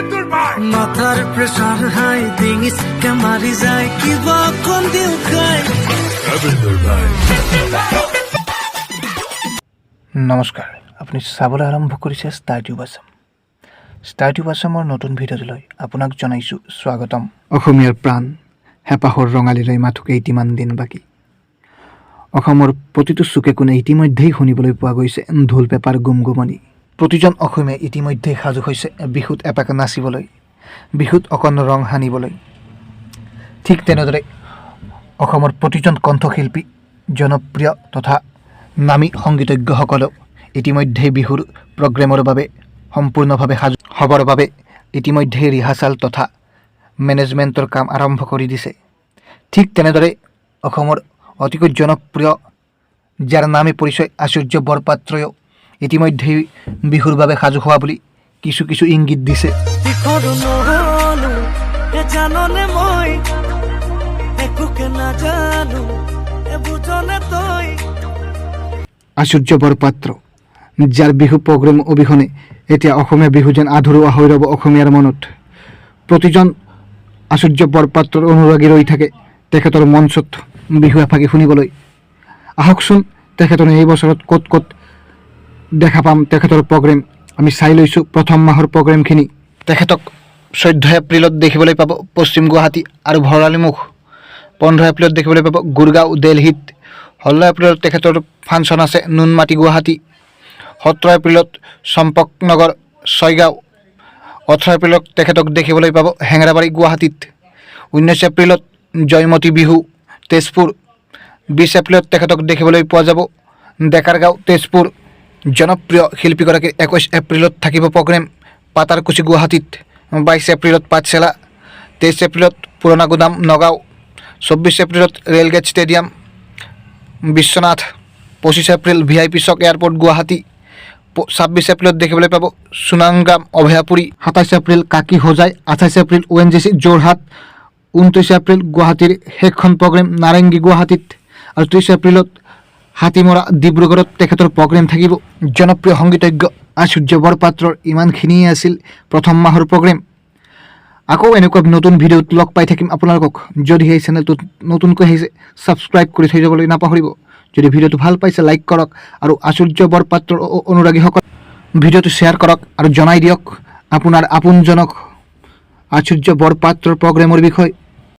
মাথাৰ প্ৰেছাৰ হাই, ডিঙি চিকা মাৰি যায়, কিবা অকণ দিওঁ খাই। ৰবীন্দ্ৰ ভাই। নমস্কাৰ, আপুনি চাবলৈ আৰম্ভ কৰিছে star tube Assam. Star tube আছামৰ নতুন ভিডিঅ'টোলৈ আপোনাক জনাইছোঁ স্বাগতম। অসমীয়াৰ প্ৰাণ হেঁপাহৰ ৰঙালীলৈ মাথো কেইটিমান দিন বাকী। অসমৰ প্ৰতিটো চুকে কোণে ইতিমধ্যেই শুনিবলৈ পোৱা গৈছে ঢোল পেঁপাৰ গুমগুমনি। প্ৰতিজন অসমীয়াই ইতিমধ্যেই সাজু হৈছে বিহুত এপাক নাচিবলৈ, বিহুত অকণ ৰং সানিবলৈ। ঠিক তেনেদৰে অসমৰ প্ৰতিজন কণ্ঠশিল্পী, জনপ্ৰিয় তথা নামী সংগীতজ্ঞসকলেও ইতিমধ্যেই বিহুৰ প্ৰগ্ৰেমৰ বাবে সম্পূৰ্ণভাৱে সাজু হ'বৰ বাবে ইতিমধ্যেই ৰিহাৰ্চাল তথা মেনেজমেণ্টৰ কাম আৰম্ভ কৰি দিছে। ঠিক তেনেদৰে অসমৰ অতিকৈ জনপ্ৰিয়, যাৰ নামে পৰিচয় আচুৰ্য বৰপাত্ৰয়ো ইতিমধ্যেই বিহুৰ বাবে সাজু হোৱা বুলি কিছু কিছু ইংগিত দিছে। তীখৰো নহলো এ, জাননে মই একোকে নাজানো এ, বুজনে তই? আচুৰ্য বৰপাত্ৰ, যাৰ বিহু প্ৰগ্ৰেম অবিহনে এতিয়া অসমীয়া বিহু যেন আধৰুৱা হৈ ৰ'ব অসমীয়াৰ মনত। প্ৰতিজন আচুৰ্য বৰপাত্ৰৰ অনুৰাগী ৰৈ থাকে তেখেতৰ মঞ্চত বিহু এফাকি শুনিবলৈ। আহকচোন, তেখেতৰ এই বছৰত ক'ত ক'ত দেখা পাম তেখেতৰ প্ৰগ্ৰেম, আমি চাই লৈছোঁ প্ৰথম মাহৰ প্ৰগ্ৰেমখিনি। তেখেতক 14 এপ্ৰিলত দেখিবলৈ পাব পশ্চিম গুৱাহাটী আৰু ভৰালীমুখ। 15 এপ্ৰিলত দেখিবলৈ পাব গুৰগাঁও, দেলহিত। 16 এপ্ৰিলত তেখেতৰ ফাংচন আছে নুনমাটি, গুৱাহাটী। 17 এপ্ৰিলত চম্পকনগৰ, ছয়গাঁও। 18 এপ্ৰিলত তেখেতক দেখিবলৈ পাব হেঙেৰাবাৰী, গুৱাহাটীত। 19 এপ্ৰিলত জয়মতী বিহু, তেজপুৰ। 20 এপ্ৰিলত তেখেতক দেখিবলৈ পোৱা যাব ডেকাৰগাঁও, তেজপুৰ। জনপ্ৰিয় শিল্পীগৰাকীৰ 21 এপ্ৰিলত থাকিব প্ৰগ্ৰেম পাটাৰকুচি, গুৱাহাটীত। 22 এপ্ৰিলত পাঠশালা, 23 এপ্ৰিলত পুৰণা গুদাম, নগাঁও। 24 এপ্ৰিলত rail gate stadium, Biswanath. 25 April VIP চক, এয়াৰপৰ্ট, গুৱাহাটী। 26 এপ্ৰিলত দেখিবলৈ পাব সোণাগ্ৰাম, অভয়াপুৰী। 27 এপ্ৰিল কাকি, হোজাই। 28 এপ্ৰিল অ'এনজিচি, যোৰহাট। 29 এপ্ৰিল গুৱাহাটীৰ শেষখন প্ৰগ্ৰেম নাৰেংগী, গুৱাহাটীত আৰু 30 এপ্ৰিলত হাতীমৰা, ডিব্ৰুগড়ত তেখেতৰ প্ৰগ্ৰেম থাকিব। জনপ্ৰিয় সংগীতজ্ঞ আচুৰ্য বৰপাত্ৰৰ ইমানখিনিয়ে আছিল প্ৰথম মাহৰ প্ৰগ্ৰেম। আকৌ এনেকুৱা নতুন ভিডিঅ'ত লগ পাই থাকিম আপোনালোকক। যদি এই চেনেলটোত নতুনকৈ আহিছে, ছাবস্ক্ৰাইব কৰি থৈ যাবলৈ নাপাহৰিব। যদি ভিডিঅ'টো ভাল পাইছে, লাইক কৰক আৰু আচুৰ্য বৰপাত্ৰৰ অনুৰাগীসকল ভিডিঅ'টো শ্বেয়াৰ কৰক আৰু জনাই দিয়ক আপোনাৰ আপোনজনক আচুৰ্য বৰপাত্ৰৰ প্ৰগ্ৰেমৰ বিষয়ে।